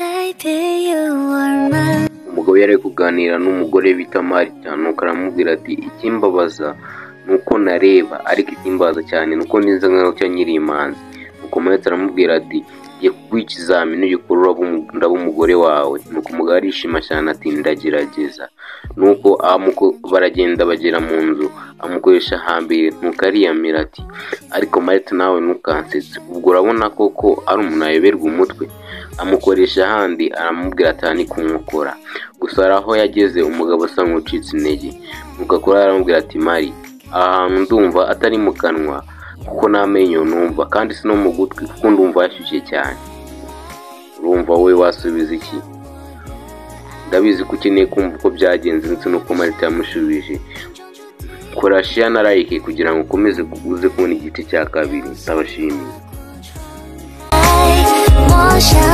Baby, you are my Umugabo yari ari kuganira n'umugore bita Marita, nuko aramubwira ati: "Ikimbabaza ni uko nareba, ariko ikimbabaza cyane ni uko ninze nka nyiri imanzi." Nuko Marita aramubwira ati: "Ngiye kuguha ikizamini, ugikora ndaba umugore wawe." Nuko umugabo arishima cyane ati: "Ndagerageza." Nuko baragenda bagera mu nzu, amukoresha hambere, nuko ariyamira ati: "Ariko Marita, nawe ntukansetse, ubwo urabona koko ari umuntu ayoberwa umutwe?" Amukoresha ahandi, aramubwira ati: "Aha ni ku nkokora." Gusa hari aho yageze umugabo asa nk'ucitse intege, nuko akora aramubwira ati: "Mari, aha hantu ndumva atari mu kanwa kuko n'amenyo numva, kandi si no mu gutwi kuko ndumva hashyushye cyane." Urumva wowe wasubiza iki? Ndabizi ko ukeneye kumva uko byagenze ndetse n'uko Marita yamushubije. Kora share na like kugira ngo ukomeze uze kubona igice cya kabiri. Ndabashimiye. 我想。